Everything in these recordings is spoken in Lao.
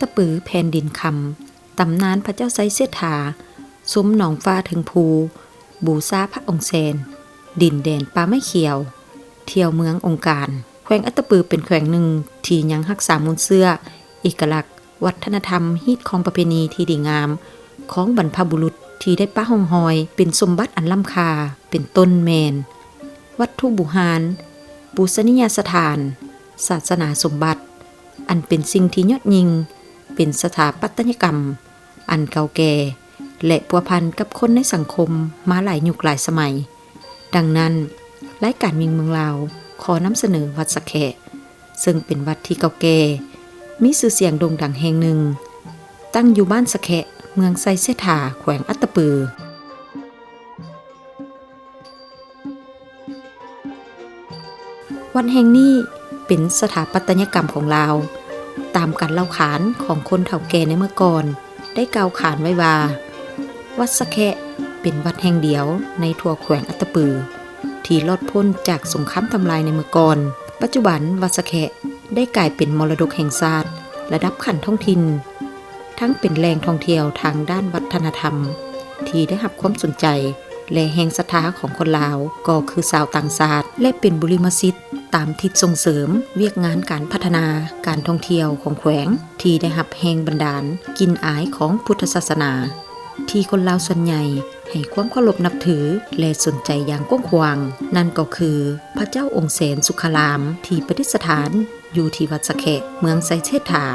ຕະປືແຜ່ນດິນຄຳ, ຕຳນານພະເຈົ້າໄຊເສດຖາ, ຊົມໜອງຟ້າເທິງພູ, ບູຊາພະອົງແສນ, ດິນແດນປ່າໄມ້ຂຽວ, ທ່ຽວເມືອງອົງການ. ແຂວງອັດຕະປືເປັນແຂວງໜຶ່ງທີ່ຍັງຮັກສາມູນເຊື້ອ, ເອກະລັກ, ວັດທະນະທຳ, ຮີດຄອງປະເພນີທີ່ດີງາມຂອງບັນພະບຸລຸດທີ່ໄດ້ປະຮ່ອງຮອຍເປັນສົມບັດອັນລ້ຳຄ່າ, ເປັນຕົ້ນແມ່ນ ວັດຖຸບູຮານ, ປູຊະນີຍະສະຖານ, ສາສະໜາສົມບັດ, ອັນເປັນສິ່ງທີ່ຍອດຍິ່ງ, ເປັນສະຖາປັດຕະຍະກຳອັນເກົ່າແກ່ ແລະ ພົວພັນກັບຄົນໃນສັງຄົມມາຫຼາຍຍຸກຫຼາຍສະໄໝ. ດັ່ງນັ້ນ, ລາຍການວິ່ງເມືອງລາວຂໍນຳສະເໜີວັດສະແຄະ, ເຊິ່ງເປັນວັດທີ່ເກົ່າແກ່, ມີຊື່ສຽງໂດ່ງດັງແຫ່ງໜຶ່ງ, ຕັ້ງຢູ່ບ້ານສະແຄະ, ເມືອງໄຊເສດຖາ, ແຂວງອັດຕະປື. ວັດແຫ່ງນີ້ເປັນສະຖາປັດຕະຍະກຳຂອງລາວ. ຕາມການເລົ່າຂານຂອງຄົນເຖົ້າແກ່ໃນເມື່ອກ່ອນ ໄດ້ກ່າວຂານໄວ້ວ່າ ວັດສະແຄະເປັນວັດແຫ່ງດຽວໃນທົ່ວແຂວງອັດຕະປື ທີ່ລອດພົ້ນຈາກສົງຄາມທຳລາຍໃນເມື່ອກ່ອນ. ປັດຈຸບັນ ວັດສະແຄະໄດ້ກາຍເປັນມໍລະດົກແຫ່ງຊາດລະດັບຂັ້ນທ້ອງຖິ່ນ, ທັງເປັນແຫຼ່ງທ່ອງທ່ຽວທາງດ້ານວັດທະນະທຳທີ່ໄດ້ຮັບຄວາມສົນໃຈ ແລະ ແຮງສັດທາຂອງຄົນລາວ ກໍຄືຊາວຕ່າງຊາດ ແລະ ເປັນບຸລິມະສິດຕາມທິດສົ່ງເສີມວຽກງານການພັດທະນາການທ່ອງທ່ຽວຂອງແຂວງ ທີ່ໄດ້ຮັບແຮງບັນດານກິ່ນອາຍຂອງພຸດທະສາສະໜາ ທີ່ຄົນລາວສ່ວນໃຫຍ່ໃຫ້ຄວາມເຄົາລົບນັບຖື ແລະ ສົນໃຈຢ່າງກວ້າງຂວາງ, ນັ້ນກໍຄືພະເຈົ້າອົງແສນສຸຂະລາມ ທີ່ປະດິດສະຖານຢູ່ທີ່ວັດສະແຄະ ເມືອງໄຊເສດຖາ.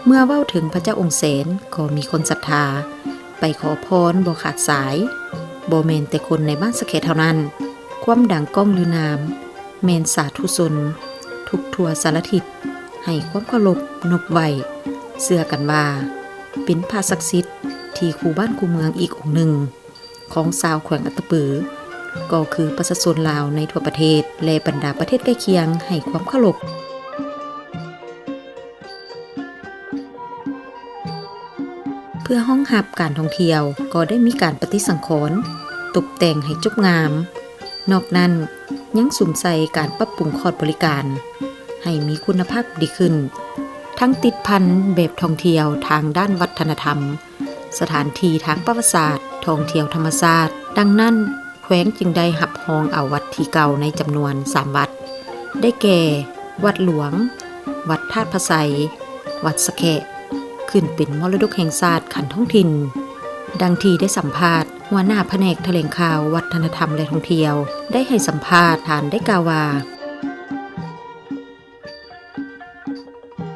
ເມື່ອເວົ້າເຖິງພະເຈົ້າອົງແສນ ກໍມີຄົນສັດທາໄປຂໍພອນບໍ່ຂາດສາຍ, ບໍ່ແມ່ນແຕ່ຄົນໃນບ້ານສະແຄະເທົ່ານັ້ນ, ຄວາມດັງກ້ອງລືນາມ ແມ່ນສາທຸຊົນທຸກທົ່ວສາລະທິດໃຫ້ຄວາມເຄົາລົບນົບໄຫວ້, ເຊື່ອກັນວ່າເປັນພະສັກສິດທີ່ຄູ່ບ້ານຄູ່ເມືອງອີກອົງໜຶ່ງຂອງຊາວແຂວງອັດຕະປື, ກໍຄືປະຊາຊົນລາວໃນທົ່ວປະເທດ ແລະ ບັນດາປະເທດໃກ້ຄຽງໃຫ້ຄວາມເຄົາລົບ. ເພື່ອຮອງຮັບການທ່ອງທ່ຽວ ກໍໄດ້ມີການປະຕິສັງຂອນ, ຕົບແຕ່ງໃຫ້ຈົບງາມ. ນອກນັ້ນ, ຍັງສຸມໃສ່ການປັບປຸງຄອດບໍລິການໃຫ້ມີຄຸນນະພາບດີຂຶ້ນ, ທັງຕິດພັນແບບທ່ອງທ່ຽວທາງດ້ານວັດທະນະທຳ, ສະຖານທີ່ທາງປະຫວັດສາດ, ທ່ອງທ່ຽວທຳມະຊາດ. ດັ່ງນັ້ນ, ແຂວງຈຶ່ງໄດ້ຮັບຮອງເອົາວັດທີເກົ້າໃນຈຳນວນສາມວັດ ໄດ້ແກ່ ວັດຫຼວງ, ວັດທາດພະໄຊ, ວັດສະແຄະ ຂຶ້ນເປັນມໍລະດົກແຫ່ງຊາດຂັ້ນທ້ອງຖິ່ນ. ດັ່ງທີ່ໄດ້ສຳພາດຫົວໜ້າພະແນກຖະແຫຼງຂ່າວ, ວັດທະນະທຳ ແລະ ທ່ອງທ່ຽວ ໄດ້ໃຫ້ສຳພາດ, ທ່ານໄດ້ກ່າວວ່າ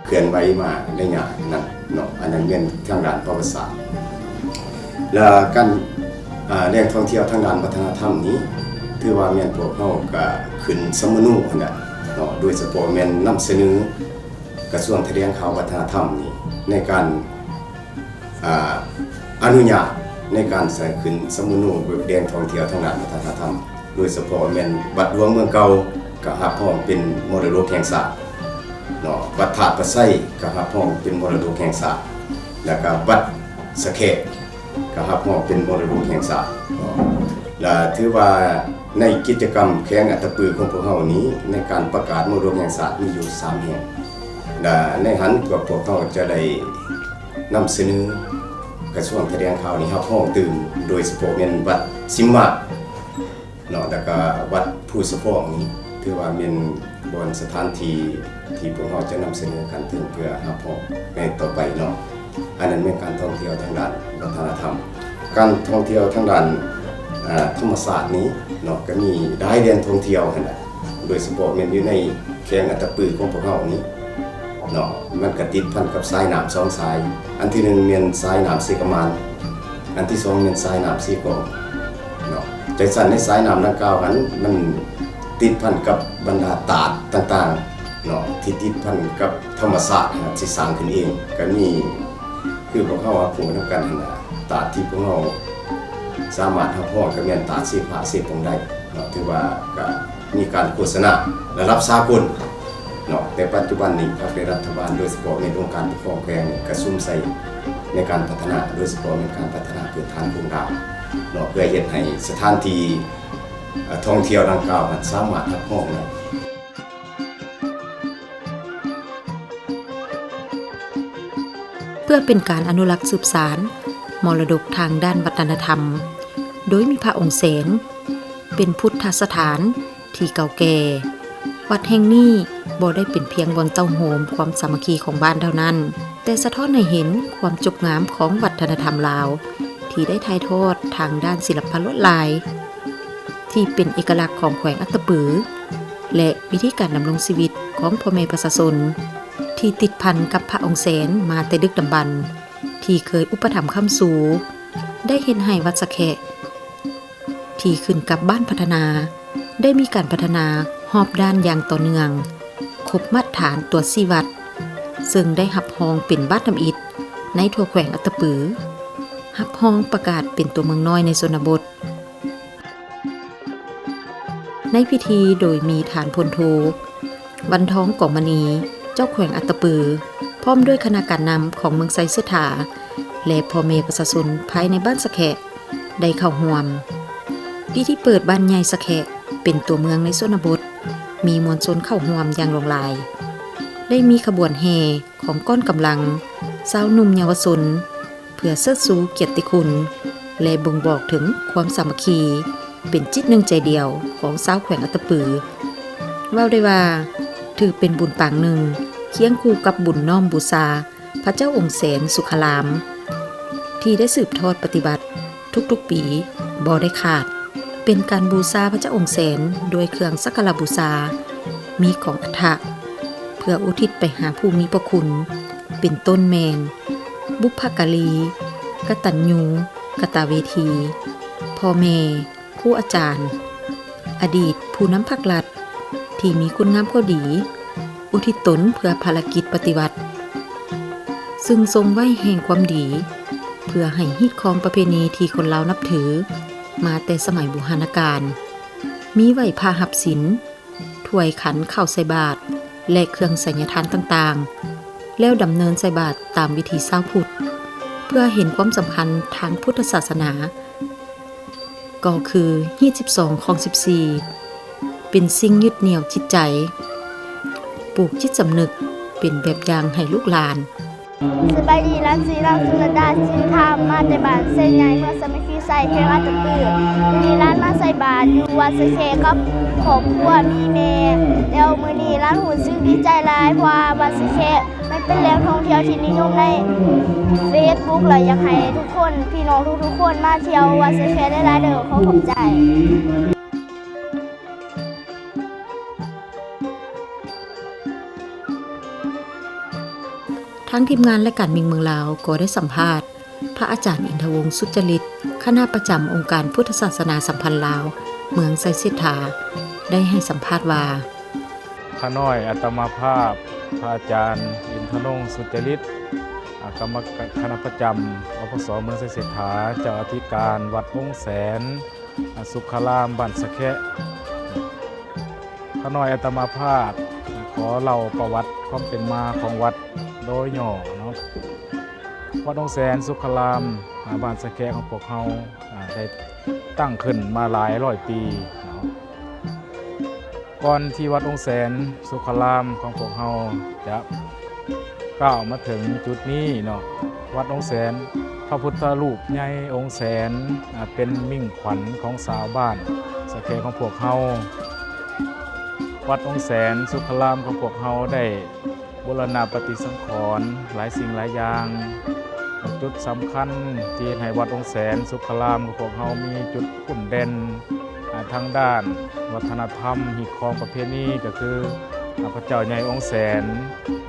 ເຄື່ອນໄຫວມາໄລຍະນັ້ນເນາະ, ອັນນັ້ນແມ່ນທາງດ້ານປະຫວັດສາດ ແລະ ການ ອ່າ ແຫຼ່ງທ່ອງທ່ຽວທາງດ້ານວັດທະນະທຳນີ້ ຖືວ່າແມ່ນພວກເຮົາກະຂຶ້ນສຳມະໂນຫັ້ນແຫຼະເນາະ, ໂດຍສະເພາະແມ່ນນຳສະເໜີກະຊວງຖະແຫຼງຂ່າວວັດທະນະທຳນີ້ ໃນການ ອ່າ ອະນຸຍາດໃນການໃສ່ຂຶ້ນສຳມະໂນແຫຼ່ງທ່ອງທ່ຽວທາງດ້ານວັດທະນະທຳ, ໂດຍສະເພາະແມ່ນວັດຫຼວງເມືອງເກົ່າ ກະຮັບຮອງເປັນມໍລະດົກແຫ່ງຊາດເນາະ, ວັດທາດພະໄຊ ກະຮັບຮອງເປັນມໍລະດົກແຫ່ງຊາດ ແລ້ວກະວັດສະແຄະ ກະຮັບຮອງເປັນມໍລະດົກແຫ່ງຊາດເນາະ. ແລະ ຖືວ່າໃນກິດຈະກຳແຂວງອັດຕະປືຂອງພວກເຮົານີ້ ໃນການປະກາດມໍລະດົກແຫ່ງຊາດມີຢູ່ສາມແຫ່ງ ແລະ ໃນຫັ້ນພວກ ພວກເຮົາຈະໄດ້ ນຳສະເໜີກະຊວງຖະແຫຼງຂ່າວນີ້ຮັບຮອງຕື່ມ, ໂດຍສະເພາະແມ່ນວັດສິມມາດເນາະ ແລ້ວກະວັດພູສະພອງນີ້ ຖືວ່າແມ່ນບ່ອນສະຖານທີ່ທີ່ພວກເຮົາຈະນຳສະເໜີຂັ້ນເທິງເພື່ອຮັບຮອງໃນຕໍ່ໄປເນາະ. ອັນນັ້ນແມ່ນການທ່ອງທ່ຽວທາງດ້ານວັດທະນະທຳ. ການທ່ອງທ່ຽວທາງດ້ານ ເອີ ທຳມະຊາດນີ້ເນາະ ກະມີຫຼາຍແຫຼ່ງທ່ອງທ່ຽວຫັ້ນແຫຼະ ໂດຍສະເພາະແມ່ນຢູ່ໃນແຂວງອັດຕະປືຂອງພວກເຮົານີ້ ເນາະ ມັນກະຕິດພັນກັບສາຍນ້ຳສອງສາຍ. ອັນທີໜຶ່ງແມ່ນສາຍນ້ຳເຊກະໝານ, ອັນທີສອງແມ່ນສາຍນ້ຳເຊກອງເນາະ. ຈັ່ງຊັ້ນໃນສາຍນ້ຳດັ່ງກ່າວຫັ້ນ ມັນຕິດພັນກັບບັນດາຕາດຕ່າງໆເນາະ ທີ່ຕິດພັນກັບທຳມະຊາດທີ່ສ້າງຂຶ້ນເອງ. ກະມີ ຄືພວກເຮົາຮັບຮູ້ນຳກັນຫັ້ນນະ ຕາດທີ່ພວກເຮົາສາມາດຮັບຮອງກະແມ່ນຕາດເຊພະເຊປອງໄດ້ເນາະ. ຖືວ່າກະ ມີການໂຄສະນາລະດັບສາກົນເນາະ, ແຕ່ປັດຈຸບັນນີ້ພັກ ແລະ ລັດຖະບານ ໂດຍສະເພາະແມ່ນອົງການປົກຄອງແຂວງ ກະສຸມໃສ່ໃນການພັດທະນາ ໂດຍສະເພາະແມ່ນການພັດທະນາພື້ນຖານໂຄງລ່າງເນາະ ເພື່ອເຮັດໃຫ້ສະຖານທີ່ ເອີ ທ່ອງທ່ຽວດັ່ງກ່າວຫັ້ນສາມາດຮັບຮອງໄດ້. ພື່ອເປັນການອະນຸລັກສືບສານມໍລະດົກທາງດ້ານວັດທະນະທຳ, ໂດຍມີພະອົງແສນເປັນພຸດທະສະຖານທີ່ເກົ່າແກ່. ວັດແຫ່ງນີ້ບໍ່ໄດ້ເປັນພຽງບ່ອນເຕົ້າໂຮມຄວາມສາມັກຄີຂອງບ້ານເທົ່ານັ້ນ, ແຕ່ສະທ້ອນໃຫ້ເຫັນຄວາມຈົບງາມຂອງວັດທະນະທຳລາວ ທີ່ໄດ້ຖ່າຍທອດທາງດ້ານສິລະປະລວດລາຍ ທີ່ເປັນເອກະລັກຂອງແຂວງອັດຕະປື ແລະ ວິທີການດຳລົງຊີວິດຂອງພໍ່ແມ່ປະຊາຊົນ ທີ່ຕິດພັນກັບພະອົງແສນມາແຕ່ດຶກດຳບັນ ທີ່ເຄີຍອຸປະຖຳຄ້ຳຊູ, ໄດ້ເຮັດໃຫ້ວັດສະແຄະ ທີ່ຂຶ້ນກັບບ້ານພັດທະນາ ໄດ້ມີການພັດທະນາຮອບດ້ານຢ່າງຕໍ່ເນື່ອງ, ຄົບມາດຖານຕົວຊີ້ວັດ, ເຊິ່ງໄດ້ຮັບຮອງເປັນບ້ານທຳອິດໃນທົ່ວແຂວງອັດຕະປື, ຮັບຮອງປະກາດເປັນຕົວເມືອງນ້ອຍໃນຊົນນະບົດ. ໃນພິທີໂດຍມີທ່ານພົນໂທ ວັນທອງ ກອງມະນີ ເຈົ້າແຂວງອັດຕະປື ພ້ອມດ້ວຍຄະນະການນຳຂອງເມືອງໄຊເສດຖາ ແລະ ພໍ່ແມ່ປະຊາຊົນພາຍໃນບ້ານສະແຄະ ໄດ້ເຂົ້າຮ່ວມ. ພິທີເປີດບ້ານໃຫຍ່ສະແຄະເປັນຕົວເມືອງໃນຊົນນະບົດ ມີມວນຊົນເຂົ້າຮ່ວມຢ່າງຫຼວງຫຼາຍ. ໄດ້ມີຂະບວນແຫ່ຂອງກ້ອນກຳລັງ ຊາວໜຸ່ມເຍົາວະຊົນ ເພື່ອເຊີດຊູກຽດຕິຄຸນ ແລະ ບົ່ງບອກເຖິງຄວາມສາມັກຄີ ເປັນຈິດໜຶ່ງໃຈດຽວຂອງຊາວແຂວງອັດຕະປື. ເວົ້າໄດ້ວ່າ ຖືເປັນບຸນປາງໜຶ່ງ ຄຽງຄູ່ກັບບຸນນ້ອມບູຊາພະເຈົ້າອົງແສນສຸຂະລາມ ທີ່ໄດ້ສືບທອດປະຕິບັດທຸກໆປີບໍ່ໄດ້ຂາດ. ເປັນການບູຊາພະເຈົ້າອົງແສນດ້ວຍເຄື່ອງສັກກາລະບູຊາ ມີຂອງອັດຖະ ເພື່ອອຸທິດໄປຫາຜູ້ມີພະຄຸນ ເປັນຕົ້ນແມ່ນ ບຸບພະກາລີ, ກະຕັນຍູກະຕະເວທີ, ພໍ່ແມ່, ຄູອາຈານ, ອະດີດຜູ້ນຳພັກລັດທີ່ມີຄຸນງາມຄວາມດີ ອຸທິດຕົນເພື່ອພາລະກິດປະຕິວັດ, ຊຶ່ງຊົງໄວ້ແຫ່ງຄວາມດີ ເພື່ອໃຫ້ຮີດຄອງປະເພນີທີ່ຄົນລາວນັບຖືມາແຕ່ສະໄໝບູຮານະການ, ມີໄຫວ້ພະຮັບສິນ, ຖ້ວຍຂັນເຂົ້າໃສ່ບາດ ແລະ ເຄື່ອງໄສຍະທານຕ່າງໆ, ແລ້ວດຳເນີນໃສ່ບາດຕາມວິທີຊາວພຸດ ເພື່ອເຫັນຄວາມສຳຄັນທາງພຸດທະສາສະໜາ ກໍຄືຮີດສິບສອງ ຄອງສິບສີ່ ເປັນສິ່ງຍຶດໜ່ຽວຈິດໃຈ, ປູກຈິດສຳນຶກເປັນແບບຢ່າງໃຫ້ລູກຫຼານ. ສະບາຍດີ, ຫຼານຊື່ນາງສຸລະດາ ສິນທາມ ມາແຕ່ບ້ານເຊໃຫຍ່ ເມືອງສາມັກຄີໄຊ ແຂວງອັດຕະປື. ມື້ນີ້ຫຼານມາໃສ່ບາດຢູ່ວັດສະແຄກັບຄອບຄົວ ມີແມ່. ແລ້ວມື້ນີ້ຫຼານຮູ້ສຶກດີໃຈຫຼາຍ ເພາະວ່າວັດສະແຄ ມັນເປັນແຫຼ່ງທ່ອງທ່ຽວທີ່ນິຍົມໃນເຟສບຸກ ແລະ ຢາກໃຫ້ທຸກຄົນ ພີ່ນ້ອງທຸກໆຄົນມາທ່ຽວວັດສະແຄຫຼາຍໆເດີ້. ຂໍຂອບໃຈ. ທາງທີມງານລາຍການມິ່ງເມືອງລາວ ກໍໄດ້ສຳພາດ ພະອາຈານ ອິນທະວົງ ສຸດຈະລິດ ຄະນະປະຈຳອົງການພຸດທະສາສະໜາສຳພັນລາວ ເມືອງໄຊເສດຖາ ໄດ້ໃຫ້ສຳພາດວ່າ ຂ້ານ້ອຍອາດຕະມາພາບ ພະອາຈານ ອິນທະວົງ ສຸດຈະລິດ ອາ ກຳມະການຄະນະປະຈຳ ອພສ ເມືອງໄຊເສດຖາ, ເຈົ້າອະທິການວັດອົງແສນ ອາ ສຸຂະລາມ ບ້ານສະແຄະ. ຂ້ານ້ອຍອາດຕະມາພາບ ຂໍເລົ່າປະຫວັດຄວາມເປັນມາຂອງວັດໂດຍຫຍໍ້ເນາະ. ວັດອົງແສນສຸຂະລາມ ອາ ບ້ານສະແຄະຂອງພວກເຮົາ ອາ ໄດ້ຕັ້ງຂຶ້ນມາຫຼາຍຮ້ອຍປີເນາະ. ກ່ອນທີ່ວັດອົງແສນສຸຂະລາມຂອງພວກເຮົາຈະກ້າວມາເຖິງຈຸດນີ້ເນາະ, ວັດອົງແສນ ພະພຸດທະຮູບໃຫຍ່ອົງແສນ ອາ ເປັນມິ່ງຂວັນຂອງຊາວບ້ານສະແຄຂອງພວກເຮົາ. ວັດອົງແສນສຸຂະລາມຂອງພວກເຮົາໄດ້ ບູລະນະປະຕິສັງຂອນຫຼາຍສິ່ງຫຼາຍຢ່າງ. ຈຸດສຳຄັນທີ່ເຮັດໃຫ້ວັດອົງແສນສຸຂະລາມຂອງພວກເຮົາມີຈຸດຂຸ້ນເດັ່ນ ອາ ທາງດ້ານວັດທະນະທຳ ຮີດຄອງປະເພນີ ກໍຄື ອາ ພະເຈົ້າໃຫຍ່ອົງແສນ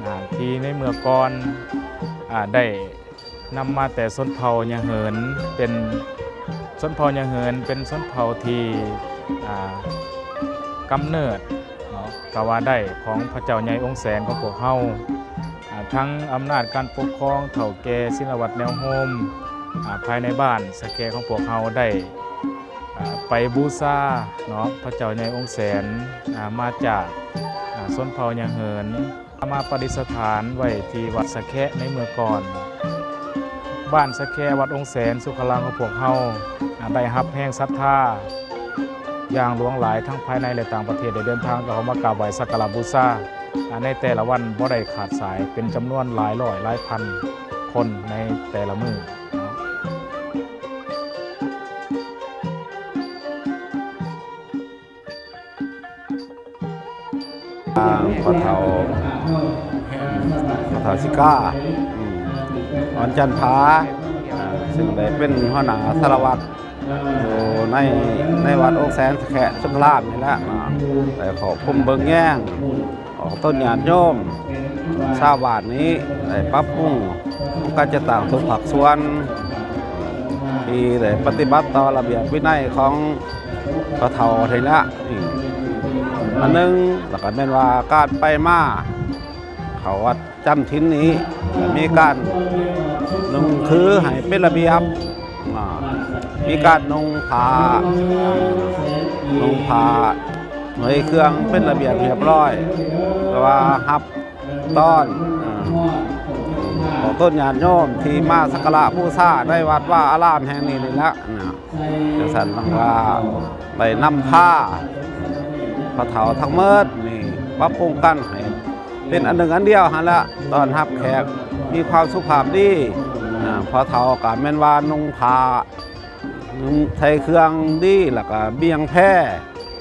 ອາ ທີ່ໃນເມື່ອກ່ອນ ອາ ໄດ້ ນຳມາແຕ່ຊົນເຜົ່າຍະເຫີນ ເປັນຊົນເຜົ່າຍະເຫີນ ເປັນຊົນເຜົ່າທີ່ ອາ ກຳເນີດເນາະ ກະວ່າໄດ້ ຂອງພະເຈົ້າໃຫຍ່ອົງແສນຂອງພວກເຮົາ. ອາ ທັງອຳນາດການປົກຄອງເຖົ້າແກ່ ສິນລະວັດແນວໂຮມ ອາ ພາຍໃນບ້ານສະແຄຂອງພວກເຮົາໄດ້ ອາ ໄປບູຊາເນາະ ພະເຈົ້າໃຫຍ່ອົງແສນ ອາ ມາຈາກ ອາ ຊົນເຜົ່າຍະເຫີນ. ນຳມາປະດິດສະຖານໄວ້ທີ່ວັດສະແຄະໃນເມື່ອກ່ອນ. ບ້ານສະແຄ ວັດອົງແສນສຸຂະລາມຂອງພວກເຮົາ ໄດ້ຮັບແຮງສັດທາຢ່າງຫຼວງຫຼາຍ ທັງພາຍໃນ ແລະ ຕ່າງປະເທດ ໄດ້ເດີນທາງເຂົ້າມາກາບໄຫວ້ສັກກາລະບູຊາໃນແຕ່ລະວັນບໍ່ໄດ້ຂາດສາຍ ເປັນຈຳນວນຫຼາຍຮ້ອຍຫຼາຍພັນ ຄົນໃນແຕ່ລະມື້ເນາະ. ອ່າ ພໍ່ເຖົ້າ ພໍ່ເຖົ້າສິກາ ອືມ ອ່ອນຈັນພາ ອ່າ ຊຶ່ງໄດ້ເປັນຫົວໜ້າສາລະວັດຢູ່ໃນ ໃນວັດອົກແສນສະແຄະສຸນທະລາມນີ້ແຫຼະເນາະ ໄດ້ຄວບຄຸມເບິ່ງແຍງ ອອກຕົນຍາດໂຍມຊາວບ້ານນີ້ໄດ້ປັບປຸງການຈັດຕັ້ງທຸກພາກສ່ວນ ທີ່ໄດ້ປະຕິບັດຕໍ່ລະບຽບວິໄນຂອງພໍ່ເຖົ້ານີ້ລະ ອັນໜຶ່ງ ແລ້ວກະແມ່ນວ່າການໄປມາເຂົ້າວັດ ຈຳສິນນີ້ ກະມີການນຸ່ງຖືໃຫ້ເປັນລະບຽບ ອາ ມີການນຸ່ງຜ້າ ນຸ່ງຜ້າ ເຫຍເຄື່ອງເປັນລະບຽບຮຽບຮ້ອຍ ແຕ່ວ່າຮັບຕ້ອນ ອາ ຂອງຕົນຍາດໂຍມທີ່ມາສັກກາລະບູຊາໃນວັດວາອາລາມແຫ່ງນີ້ນີ້ລະນະ. ຈັ່ງຊັ້ນ ເພິ່ນວ່າໄດ້ນຳພາພໍ່ເຖົ້າທັງໝົດນີ້ປັບປຸງກັນໃຫ້ເປັນອັນໜຶ່ງອັນດຽວຫັ້ນລະ ຕ້ອນຮັບແຂກມີຄວາມສຸພາບດີ. ອາ ພໍ່ເຖົ້າກະແມ່ນວ່ານຸ່ງຜ້າ ນຸ່ງໃສ່ເຄື່ອງດີ ແລ້ວກະບ່ຽງແພ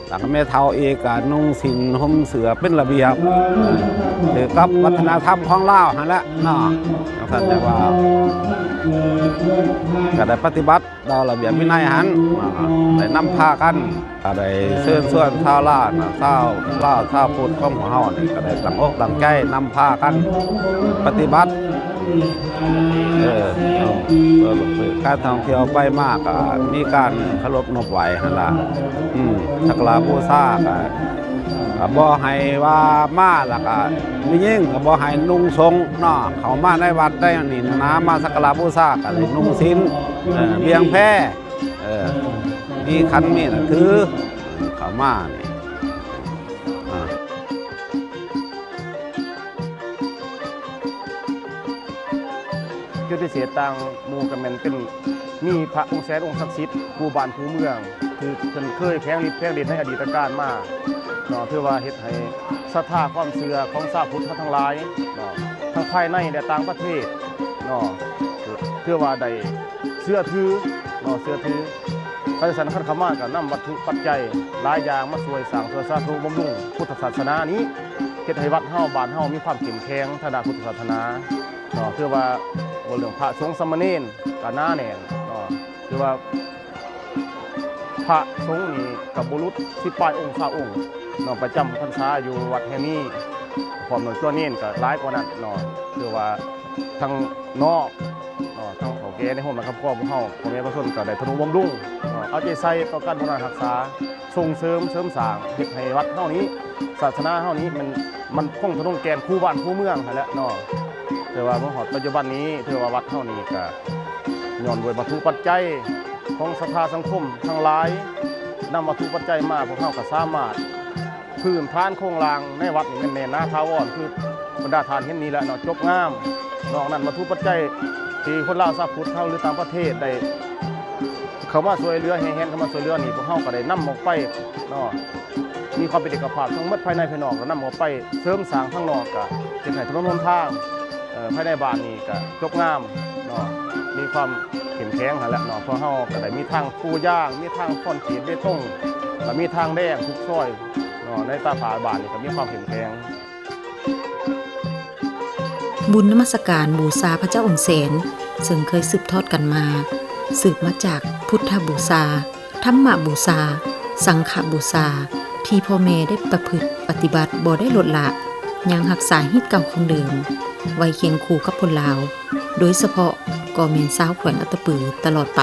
ແລ້ວກະແມ່ເຖົ້າອີກກະນຸ່ງສິ້ນຫົ່ມເສື້ອເປັນລະບຽບ ຖືກກັບວັດທະນະທຳຂອງລາວຫັ້ນແຫຼະເນາະ. ຈັ່ງຊັ້ນ ຈັ່ງວ່າກະໄດ້ປະຕິບັດ ຕາມລະບຽບວິໄນຫັ້ນ ໄດ້ນຳພາກັນ ກະໄດ້ເຊີນຊວນຊາວລາວນະ ຊາວລາວ ຊາວພຸດຂອງພວກເຮົານີ້ ກະໄດ້ຕັ້ງອົກຕັ້ງໃຈນຳພາກັນປະຕິບັດ ເອີ ເອີ ການທ່ອງທ່ຽວໄປມາກະມີການເຄົາລົບນົບໄຫວ້ຫັ້ນລະ ອືມ ສັກກາລະບູຊາກະ ກະບໍ່ໃຫ້ວ່າມາແລ້ວກະ ມີຍິງກະບໍ່ໃຫ້ນຸ່ງສົງເນາະ ເຂົ້າມາໃນວັດໃດນີ້ນະ ມາສັກກາລະບູຊາກະໄດ້ນຸ່ງສິ້ນ ເອີ ບ່ຽງແພ ເອີ ມີຂັນມີໜັງສືເຂົ້າມານີ້ ອາ. ຈຸດພິເສດຕ່າງໝູ່ກະແມ່ນເປັນ ມີພະອົງແສນອົງສັກສິດ ຄູ່ບ້ານຄູ່ເມືອງ ທີ່ເພິ່ນເຄີຍແຜງລິດແຜງເດດໃນອະດີດຕະການມາເນາະ ຖືວ່າເຮັດໃຫ້ສັດທາຄວາມເຊື່ອຂອງຊາວພຸດເຮົາທັງຫຼາຍເນາະ ທັງພາຍໃນ ແລະ ຕ່າງປະເທດເນາະ ຖືວ່າໄດ້ເຊື່ອຖືເນາະ ເຊື່ອຖື. ຄັນຊັ້ນ ຄັນເຂົ້າມາກະນຳວັດຖຸປັດໄຈຫຼາຍຢ່າງມາຊ່ວຍສ້າງ ຊ່ວຍສາທຸບຳລຸງພຸດທະສາສະໜານີ້ ເຮັດໃຫ້ວັດເຮົາ ບ້ານເຮົາມີຄວາມເຂັ້ມແຂງທາງດ້ານພຸດທະສາສະໜາເນາະ ຖືວ່າເວົ້າເລື່ອງພະສົງສາມະເນນກະໜາແໜ້ນເນາະ ຖືວ່າພະສົງນີ້ກະບໍ່ຫຼຸດສິບປາຍອົງ ຊາວອົງເນາະ ປະຈຳພັນສາຢູ່ວັດແຫ່ງນີ້ ພ້ອມດ້ວຍຕົວເນນກະຫຼາຍກວ່ານັ້ນເນາະ ຖືວ່າທັງນອກເນາະ ທັງເຖົ້າແກ່ໃນໂຮມໃນຄອບຄົວພວກເຮົາ ພໍ່ແມ່ປະຊາຊົນກະໄດ້ທະນຸບຳລຸງເນາະ ເອົາໃຈໃສ່ຕໍ່ການບູລະນະຮັກສາ ສົ່ງເສີມເສີມສ້າງ ເຮັດໃຫ້ວັດເຮົານີ້ ສາສະໜາເຮົານີ້ ມັນ ມັນຄົງທະນົງແກ່ນຄູ່ບ້ານຄູ່ເມືອງຫັ້ນແຫຼະເນາະ. ແຕ່ວ່າມາຮອດປັດຈຸບັນນີ້ ຖືວ່າວັດເຮົານີ້ກະຍ້ອນດ້ວຍວັດຖຸປັດໄຈຂອງສັດທາສັງຄົມທັງຫຼາຍ ນຳວັດຖຸປັດໄຈມາ ພວກເຮົາກະສາມາດ ພື້ນຖານໂຄງລ່າງໃນວັດນີ້ແມ່ນແໜ້ນໜາຖາວອນ ຄືບັນດາທ່ານເຫັນນີ້ແຫຼະເນາະ ຈົບງາມ. ນອກນັ້ນວັດຖຸປັດໄຈທີ່ຄົນລາວຊາວພຸດເຮົາ ຫຼື ຕ່າງປະເທດໄດ້ເຂົ້າມາຊ່ວຍເຫຼືອ ແຫ່ແຫນເຂົ້າມາຊ່ວຍເຫຼືອນີ້ ພວກເຮົາກະໄດ້ນຳອອກໄປເນາະ ມີຄວາມເປັນເອກະພາບທັງໝົດ ພາຍໃນພາຍນອກ ກະນຳອອກໄປເສີມສ້າງທາງນອກ ກະເຮັດໃຫ້ຖະໜົນຫົນທາງ ເອີ ພາຍໃນບ້ານນີ້ກະຈົບງາມເນາະ ມີຄວາມເຂັ້ມແຂງຫັ້ນແຫຼະເນາະ. ພວກເຮົາກະໄດ້ມີທາງປູຢາງ ມີທາງຄອນກຣີດເບຕົງ ກະມີທາງແດງທຸກຊອຍເນາະ ໃນຕາຜາບ້ານນີ້ກະມີຄວາມເຂັ້ມແຂງ. ບຸນນະມັດສະການບູຊາພະເຈົ້າອົງແສນ ເຊິ່ງເຄີຍສືບທອດກັນມາ ສືບມາຈາກພຸດທະບູຊາ ທຳມະບູຊາ ສັງຄະບູຊາ ທີ່ພໍ່ແມ່ໄດ້ປະພຶດປະຕິບັດບໍ່ໄດ້ລົດລະ ຍັງຮັກສາຮີດເກົ່າຄົງເດີມໄວ້ຄຽງຄູ່ກັບຄົນລາວ ໂດຍສະເພາະກໍແມ່ນຊາວແຂວງອັດຕະປືຕະຫຼອດໄປ.